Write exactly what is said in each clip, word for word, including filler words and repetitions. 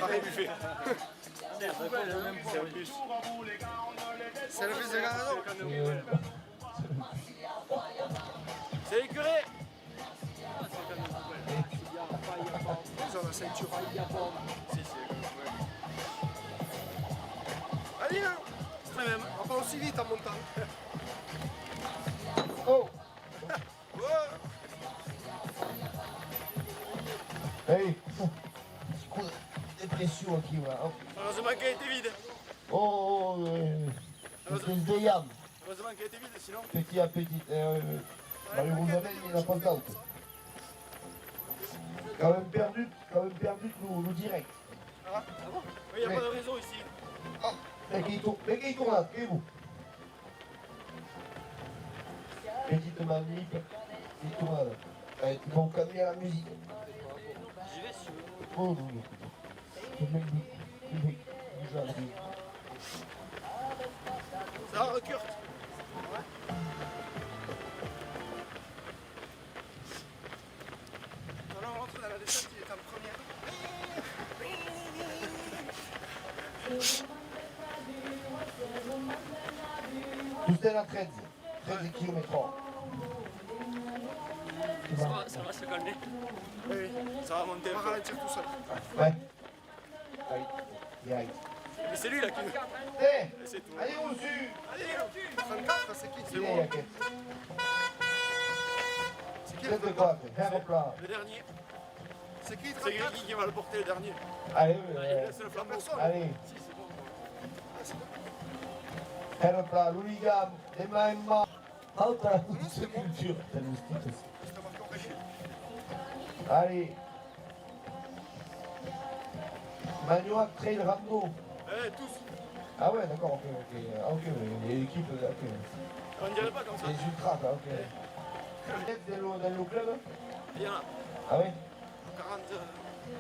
Arrêt buffet. Service de garde. C'est les curés. Ils ont la ceinture. Si, si, ouais. Allez, hein. C'est très même. On va aussi vite en montant. Oh. Ei, un petit coup de pression aquí, là, hop. Heureusement qu'elle était vide. Oh, oh, euh, c'était le Dayam. Heureusement qu'elle était vide, sinon. Petit à petit, euh, malheureusement, il n'a pas d'autre. Quand même perdu, quand même perdu le, le direct. Ah, ah bon ? Oui, il n'y a pas de réseau ici. Oh, mais qui tourne, mais qui tourne là, qui vous ? Petite manip, petite tournade. Allez, tu vas calmer la musique. J'y vais si tu veux. Oh non, non. Le mec, le mec, déjà arrivé. Ça va, Kurt ? Alors, on rentre dans la descente, il est en première. Vous êtes à treize, treize kilomètres heure. Ça va, ça va se calmer. Oui, oui, ça va monter un peu. On va ralentir tout seul. Ouais. Aïe, aïe. Mais c'est lui là qui nous. Eh, c'est tout. Allez, on suit. Allez, trente-quatre, c'est qui ? C'est bon. C'est qui le trente-quatre ? Le dernier. C'est qui, trente-quatre ? C'est qui qui va le porter, le dernier ? Allez, euh, il laisse le flambeau. Personne. Allez. Si, c'est bon. Hop là, l'hooligan, les mains en bas. Hop là, c'est culture. Allez. Manuac Trail Rando. Eh, tous. Ah ouais, d'accord, ok, ok. Ah, ok, ouais, il y a l'équipe, ok. On dirait pas comme ça. Les ultras, quoi, ok. Vous êtes dans le, dans le club ? Il y en a. Ah ouais ? Quarante, euh,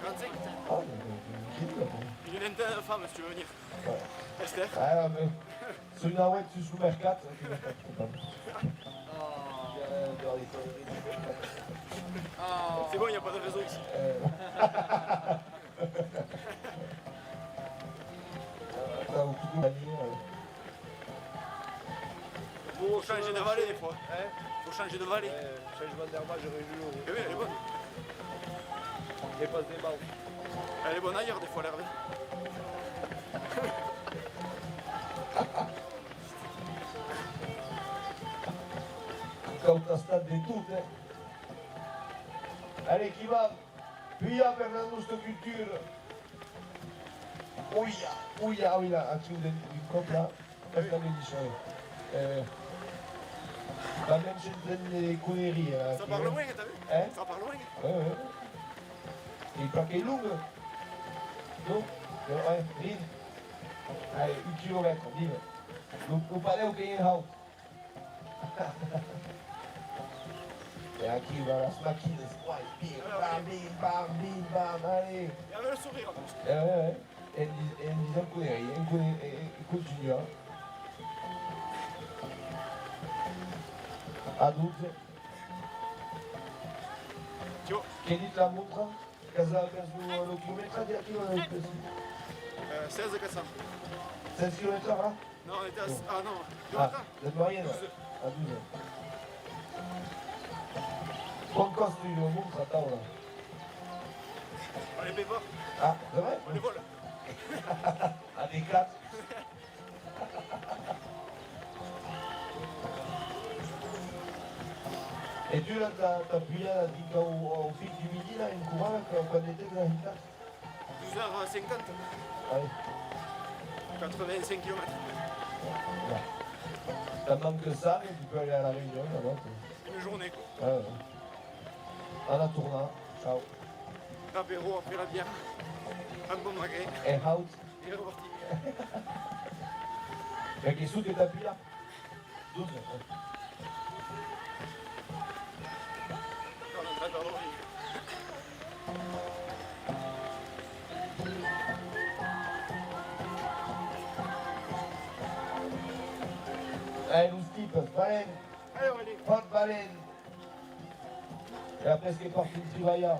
quarante-cinq. Ah, mais, mais, mais, c'est bien, quoi. Une vingtaine de femmes, si tu veux venir. Ouais. Esther. Ah, mais, c'est une aouette, tu sous mercat. C'est bon, il n'y a pas de réseau ici. Euh. Attends, on peut aller, euh. Faut changer de vallée des fois. Hein ? Faut changer de vallée. Ouais, changement d'herbage, j'aurais dû. Eh oui, elle est bonne. Et passe des balles. Elle est bonne ailleurs, des fois, l'herbe. Cau tastar de tot, eh? Allez, qui va? Pujar per la nòsta cultura. Uia, uia, uia, aquí un, un còp là. Qu'est-ce que t'avais dit, ça? Euh, la même chaîne de conneries, là. Ça parle loin, t'as vu? Hein? Ça parle loin. Ouais, ouais. E pas que long. Non? Ouais, vite. Allez, un quilomètre, vite. Donc, faut pas aller au Cayenne House. E aquí va las maquinas, uai, bim, bam, bim, bam, bim, bam, allez. Il y avait le sourire en plus. Eh, ouais, ouais. E en di-, e en disent conneries, en conne-, e, e, e continua. A dotze. Tio. Qu'ei dit la montra? Qu'as, qu'as lo, lo quilometratge aquí, o? Euh, seize quatre cents. Seize kilomètres heure, hein? Non, on était à, ah non, deux. Ah, de moyenne, douze. À douze. Quant còsta una montra, atau, là? On les paie pas. Ah, c'est vrai? On les vole. À des quatre. E tu, la, ta, ta pujada dinc au, au Pic du Midi, là, en corrent, qu-, quant de temps as hitat? Douze heures cinquante. Ah oui. Quatre-vingt-cinq kilomètres. Ouais. T'en manques ça, mais tu peux aller à La Réunion, là-bas, quoi. Une journée, quoi. Ouais, ouais. Anna tornar. Ciao. L'apéro après la bière. Un bon magret. Et out. Et reparti. Mec, il saute et t'appuies là. Dotze, ouais. Eh, los tipes, valent. Allez, on va aller. Fòrt, valent. E après que partin tribalhar.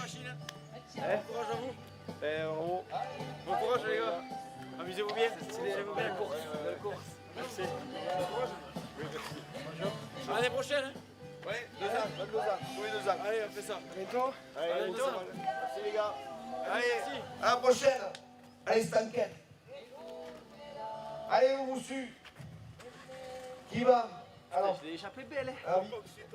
machine. Hein ? Bon courage à vous. Eh, bravo. Bon courage, les gars. Amusez-vous bien. Amusez-vous bien. Belle course. Belle course. Merci. Bon courage. Bonjour. À l'année prochaine, hein. Ouais, deux ans, vingt-deux ans, tous les deux ans. Allez, on fait ça. À bientôt. Allez, à bientôt. Merci, les gars. Allez, merci. À la prochaine. Allez, Stanquet. Allez, vous, vous su. Qui va ? Alors. Je l'ai échappé belle, hein. Ah oui.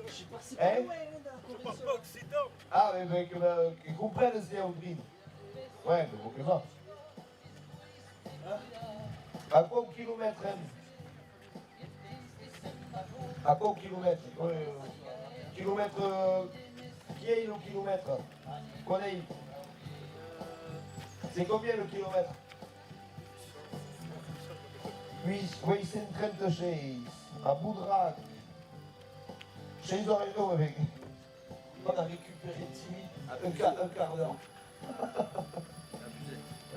Je suis passé pas loin, hein, dans la correction. Ah, mais, mais que, euh, qu'ils comprennent, c'est Audrey. Ouais, mais bon, que ça. À quoi au kilomètre, hein ? À quoi au kilomètre ? Ouais, euh, kilomètre, euh, qui est le kilomètre ? Qual es ? C'est combien le kilomètre ? Huit, huit cent trente-six, à Boudrac. Chez les oreillons avec. On a récupéré dix minutes, un quart, un quart d'heure.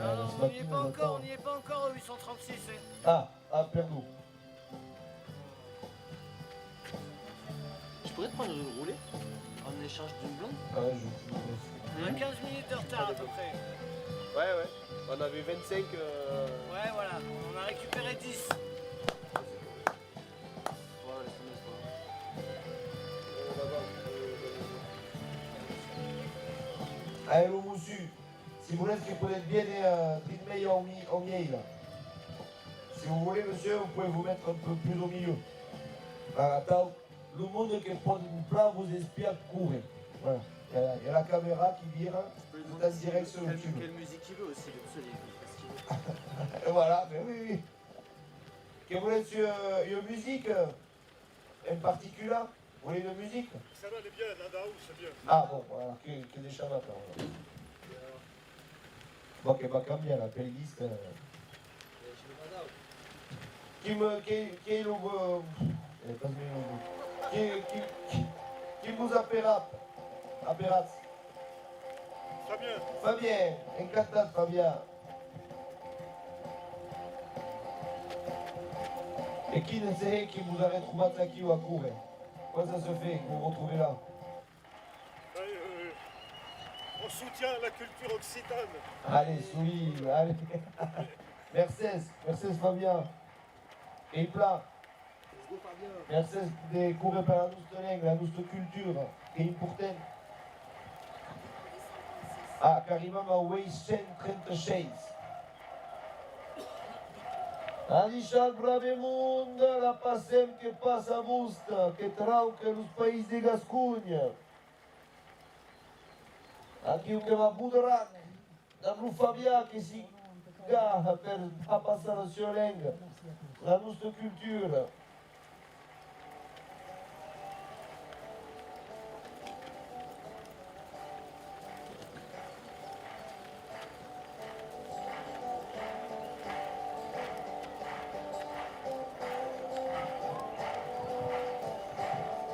Ah, on n'y est pas encore, on n'y est pas encore au huit cent trente-six, hein. Ah, ah, pardon. Je pourrais te prendre une roulée en échange d'une blonde ? Ah, je... On a quinze minutes de retard à peu près. Ouais, ouais. On avait vingt-cinq, euh, Ouais, voilà, on en a récupéré dix. Allez, lo mossur, si volètz que podètz viéner, euh, drin mei au mi-, au miei, là. Si vous voulez, monsieur, vous pouvez vous mettre un peu plus au milieu. Voilà, atau, lo monde que pòt plan vos espiar córrer. Voilà. Il y a, il y a la caméra qui vire, vous êtes en direct sur YouTube. Je peux lui demander quelle, quelle musique il veut aussi, le monsieur, il fait ce qu'il veut. Voilà, ben oui, oui. Que volètz, euh, une musique, euh, en particulier ? Vous voulez une musique ? Ça va, elle est bien, Nadao, c'est bien. Ah bon, voilà, que, que deisham atau, alors. Bon, que va cambiar la playlist, euh. Qui me, qui, qui est le, euh, eh, pas le, qui, qui, qui, qui vous appellera, appellera ? Fabien. Fabien, encantat, Fabien. E quin es qui vos a retrobat aquiu a córrer? Comment ça se fait que vous vous retrouvez là? Ben, euh, on soutient la culture occitane. Allez, solide, allez. Mercés, mercés, Fabien. E plan. Mercés de córrer per la nòstra lenga, la nòstra cultura, qu'es important. Ah, qu'arribam au ueit cents trenta-sheis. Adishatz, brave monde, la Passem que passa a vos, que trauca los país de Gasconha. Aquiu que va Bodrac. Dab lo Fabian que s'i gaha per har passar la sua lenga, la nòstra cultura.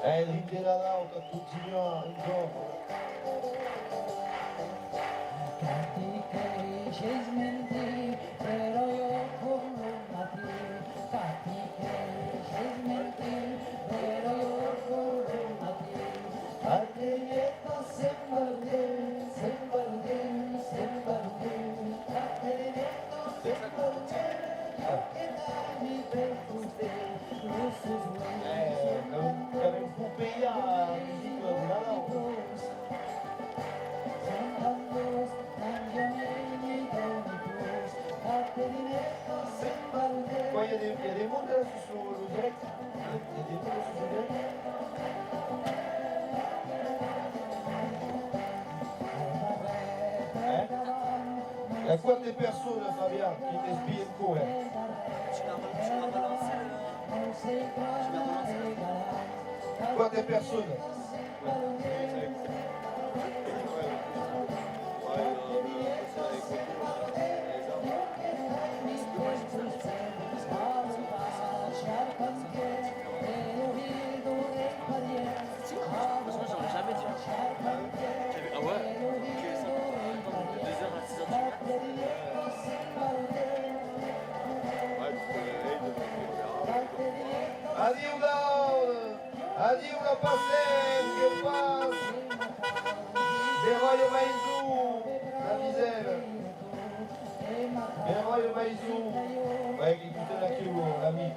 E drin de Nadau que continua enjorn. Eh, non, qu'avem copia la musica de Nadau. Quoi, il y a des, il y a des monde là sur le direct? Il y a des monde sur le direct? Hein? Il y a combien de personnes, Fabien, qui t'espient pour, hein? Tu vas relancer le, tu vas relancer le... Combien de personnes? Franchement, j'aurais jamais dit. J'avais... Ah ouais? Ok, ça va. Attends, de deux heures à six heures du mat. Ouais, tu te réveilles, tu te réveilles. Adiu, Daud! Adiu, la Passem, que pas! Beròi o maison, la misèra. Beròi o maison. Ouais, qui écoute la queue, l'ami.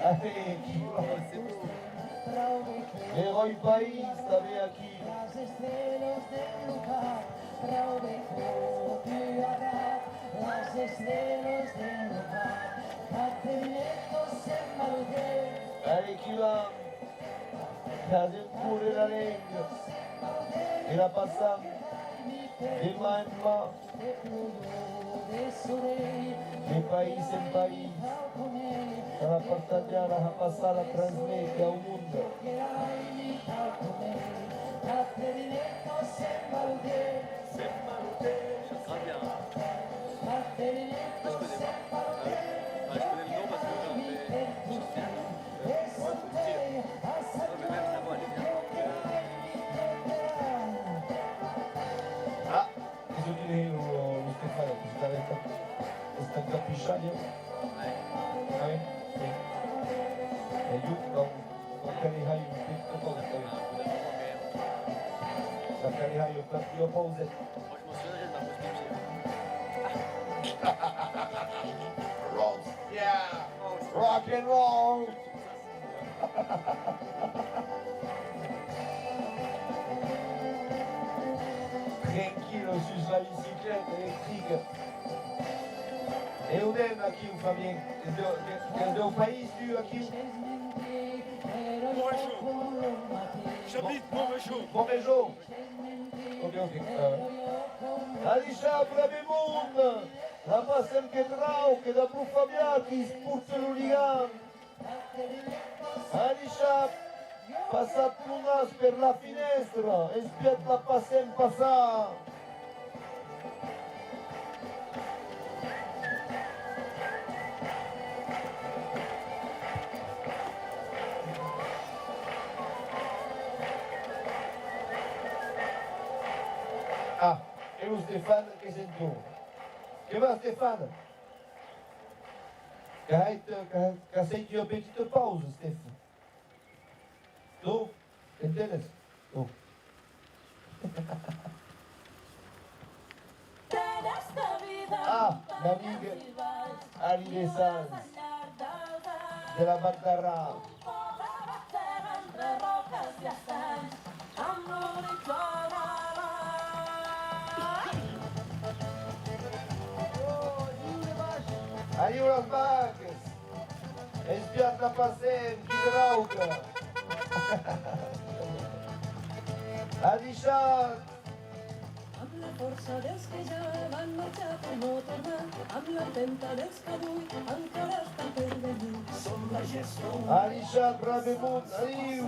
Allez, qui va? Beròi país, tanben aquí. Allez, qui va? Fasem córrer la lenga e la Passam de man en man. De país en país, la har partatjar, la har passar, la transméter au monde. Grave bien, hein. Moi, je connais pas. Ah oui. Enfin, je connais le nom parce que j'en fais, j'en fais un autre. Euh, ouais, faut le dire. Non, mais même sa voix, elle est bien. Ah. Qu'est-ce qu'il est, le, le Stéphane, qu'est-ce que t'avais fait? Qu'est-ce que t'as pu changer? Ouais. Ah oui? Oui. E jo, donc, donc, que li hai un petit pausa. Que li hai un petit pausa. Rock, yeah! Rock and roll! Tranquillo sus la bicicleta electrica. E on èm aquiu, Fabien? Qu'es deu, qu'es deu país, tu, aquiu? Montrejau. J'habite Montrejau. Montrejau. Ok, ok. Euh. Adishatz, brave monde! La Passem que trauca, dab lo Fabià qui porta lo ligam. Adishatz, passatz lo nas per la finèstra, espiatz la Passem passar. Ah, e lo Stefan que se'n torna. Que va, Stefan? Qu'as hèit, qu'as, qu'as hèit ua petita pausa, Stefan. Tu? Entenes? Tu. Ah, l'amic Ari de Sants, de la Batarra. Adiu las vacas! Espiatz la Passem, qui trauca! Adishatz! Amb la fòrça dels que ja van marchar per no tornar, amb l'empenta dels que avui encara estan per venir. Som la gent. Adishatz, brave monde, adiu!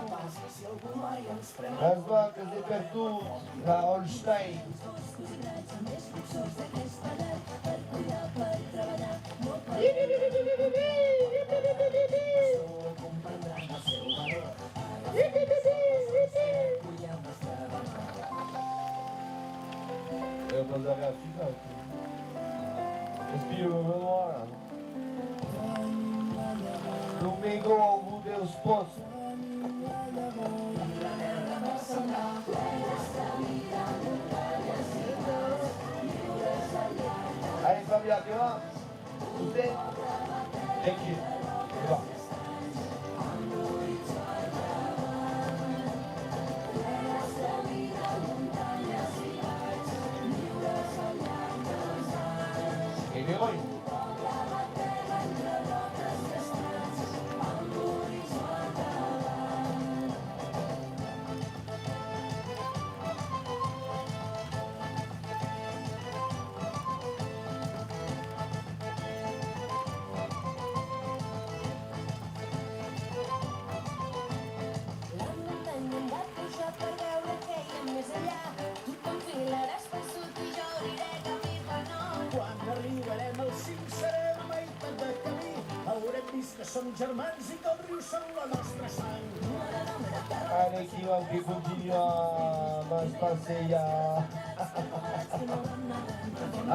Las vacas de pertot, la Holstein. Eu vos arrèsti, espio lo noir. Lo mego au bout deus pòts. Allez, Fabien, tu vas? Vous êtes? Thank you. Au revoir. E l'eròi. La montanha em va pujar per veure què hi ha més allà. Tu t'enfilaràs pel sud i jo obriré camí pel nord. Quan arribarem al cim serem a meitat de camí. Haurem vist que som germans i que el riu són la nostra sang. Allez, qui va, que continua, mas passejar.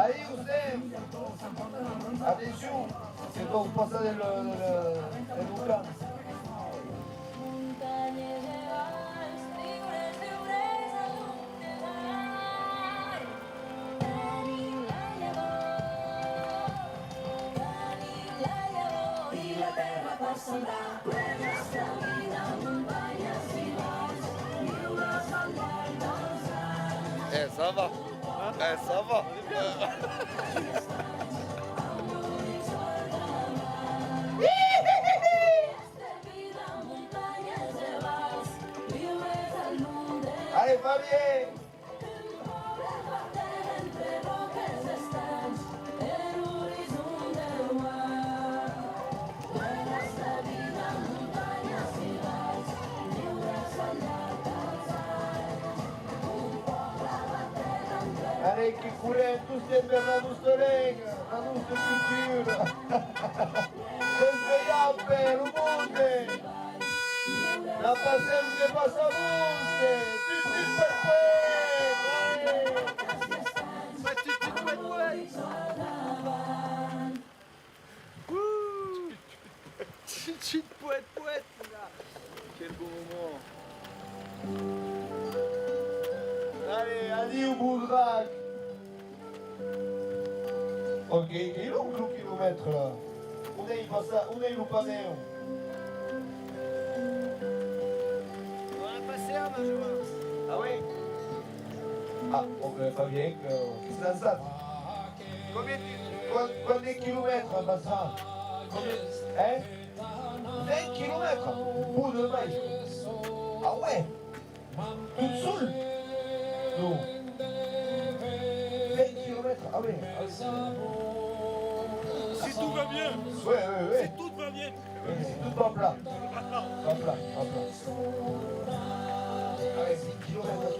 Adiu, Steph. Atencion, que vau passar del, del, del volcan. Eh, ça va. Eh, ça va. Allez, Fabien! Allez, que correm tostemps per la nosta lenga, la nosta cultura. Desvelham per lo monde! La Passem que passa monde! Tut, tut, per poet! Allez! Tut, tut, poet, poet! Ouh! Tut, tut, poet, poet! E adiu, Bodrac! Ok, qu'ei long lo quilomètre, là. On ei passat, on ei lo panèu? On a passé, hein, Benjamin. Ah oui? Ah, bon, ben, Fabien, que, que s'est lancé. Combien tu... Quan, quant de quilomètres a passat? Combien? Hein? Vint quilomètres? Bodrac! Ah ouais! Tot sol? Non. Vint quilomètres, ah ouais. Si tout va bien. Ouais, ouais, ouais. Si tout va bien. Ouais, si tot va plan. Va plan, va plan, va plan. Allez, vint quilomètres.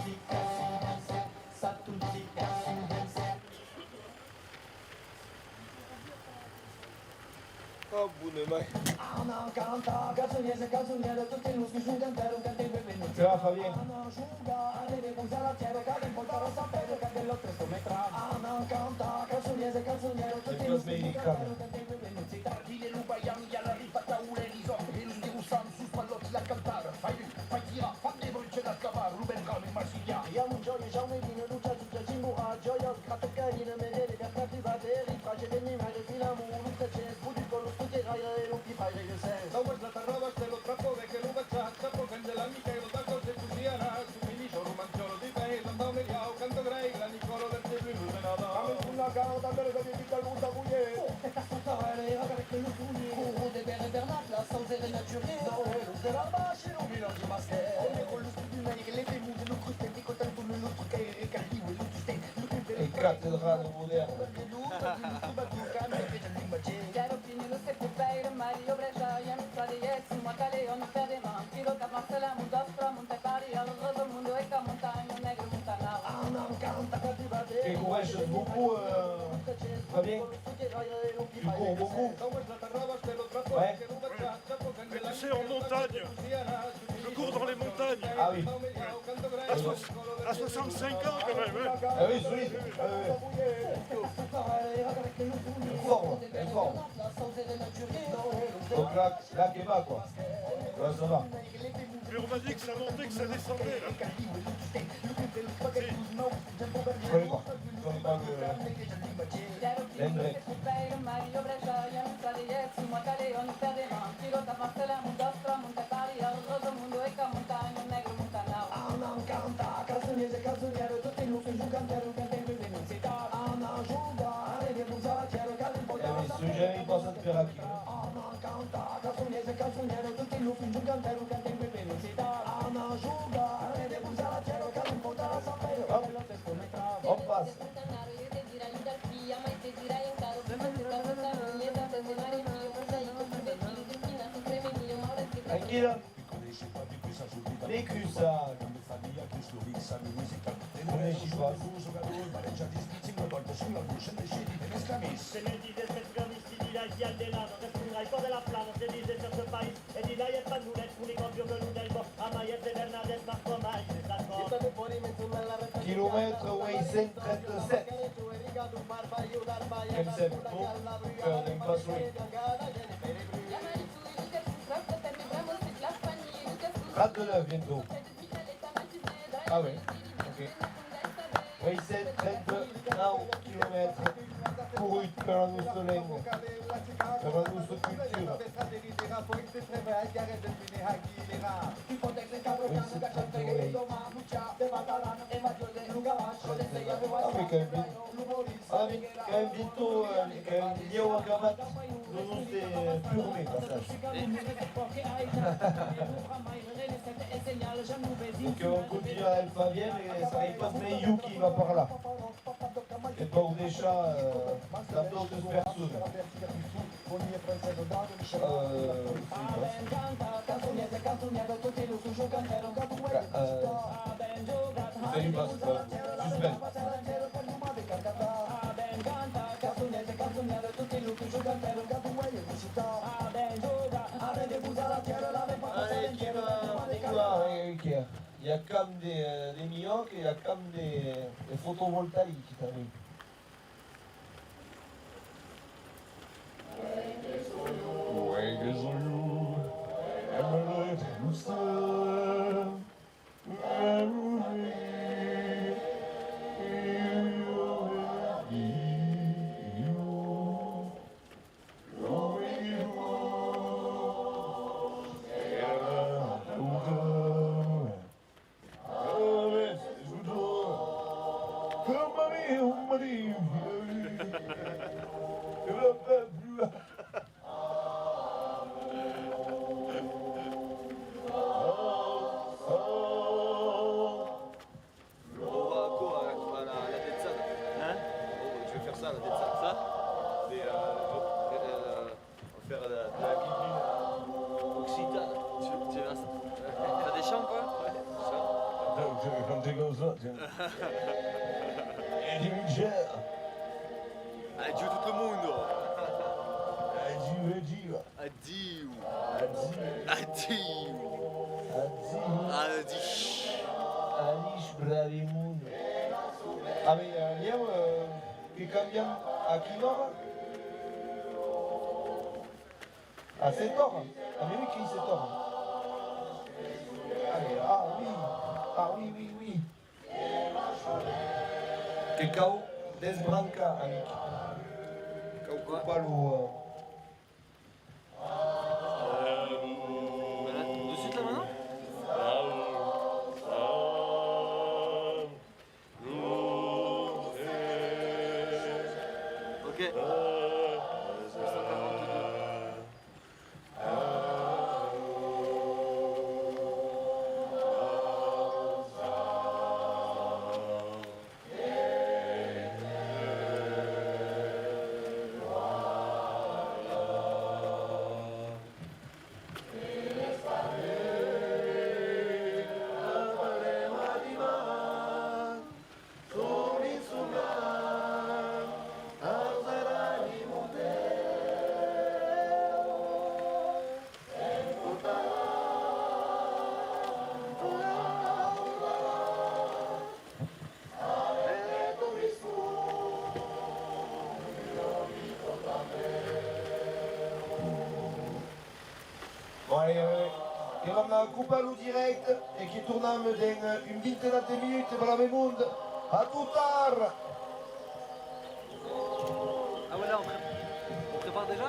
Ah, bona mai. Anam cantar, cançonièrs e cançonièras, totes los que jogam per un cant de benvenut. Ça va, Fabien? Anam jogar, arrede vos a la tièra, cada un pòt a la sapèra, cada l'autre es cometrà. Anam cantar, cançonièrs e cançonièras, totes los que jogam per un cant de benvenut. Dins lo balham i a la ripa taulèr, los òmes e los dibussants sus palòts la cantar. Fai-lu, fai tirar, fan de bruch e d'acabar, lo ben ram e marsilhar. I a mon jòia Jaume Vina, lo jazz, lo jazz imborat, jòia, grata, carina, medele, Berta, Privat, Eric, Frage, Benny, Maire, Filamon, lo Tretxès, Bout du Còl, lo Scoteraire e lo Pipaire de Sens. Sauvatge, la tarrava, Estèlo, Trapo, Vec e lo Batxat, Chapo, Candela, Micaelo, Tacos e Fusiana, Sufini, Joro, Manciolo, Dipè, Santa Meliau, Canto Grei, Grani, Colo, Verte, Blu, Luz, Benada. Ame, Funa, Gau, Tambere, Gabi, Vital, Buta, Buye. Oh, que t'as ton carré, avec le Funi. Coro de Bère, Bernat, la Sausère, Naturier. Noël, de la Vache, lo Village Basquet. Colo, Luz, Dumèire, le Femouse, lo Crustet, Picotan, Tourne, lo Trucaire, Carliu e lo Tustet. E catedrala modèrna. Que corrèsses beaucoup, euh, Fabien? Tu cours beaucoup? Ouais. Mais tu sais, en montagne, je cours dans les montagnes. Ah oui. À soix-, à soixante-cinq ans quand même, hein. Ah oui, solide. Ah oui. En forme, en forme. Donc là, là, qui va, quoi. Là, ça va. Mais on m'a dit que ça montait, que ça descendait, là. Si. Je connais pas. Je connais pas le, l'endroit. Anam cantar, cançonièrs e cançonièras, totes los que jogam per un cant de benvenut. Anam jogar, arrede vos a la tièra, cada un pòt a la sapèra. Eh oui, soi jamai passat per aquí. Anam cantar, cançonièrs e cançonièras, totes los que jogam per un cant de benvenut. Anam jogar, arrede vos a la tièra, cada un pòt a la sapèra. Hop. On passe. Tranquille. Picusa. Coneishi pas. Se me dises que tu viens d'ici, de la Guiane, de l'Inde, respondrai pas de la plana, je disais sur ce pays. Quilomètre huit cent trente-sept. Quel sème, bon, euh, on passe, oui. Trente-neuf bientôt. Ah ouais, ok. Huit cent trente-neuf kilomètres courus per la nòstra lenga, per la nòstra cultura. Huit cent trente-neuf. Ah, mais quand même, ah, mais quand même, Vito, euh, quand même, Léo Agamat, nous, nous, c'est, euh, pur mes passages. Donc, euh, on continue avec Fabien, mais ça arrive pas, mais Yuki va par là. E vau deishar, euh, dab d'autas personas. Euh, euh, salut, Bas, euh, suspens. Allez, qui va, qui va, eh, qui va. I a camp de, de minhòc, i a camp de, de fotovoltaic tanben. On va à quoi, à la, à la tête ça, là ? Hein ? Oh, je vais faire ça, la tête ça. Ça ? Mais, euh, hop, euh, on va faire de la, de la guitare occitane. Tu, tu vois ça ? T'as des chants, quoi ? Ouais, des chants. Quand te consoles. E dimitge. Adiu tot lo monde. Adiu, adiu. Adiu. Adiu. Adiu. Adiu. Adiu, brave monde. Ah, mais, euh, Liam, euh, que cambiam a quina ora? A sèt oras? Ah, mais oui, qu'ei sèt oras. Allez, ah oui, ah oui, oui, oui. Que cau desbrancar, amic. Cau copar lo, euh, Voilà, de suite là maintenant ? Ok. Huit cent quarante-deux. Bon, allez, euh, que vam copar lo dirècte e que tornam dens, euh, un vintenat de minutes, brave monde. A tot ara! Ah ouais, là, on pré-, on prépare déjà ?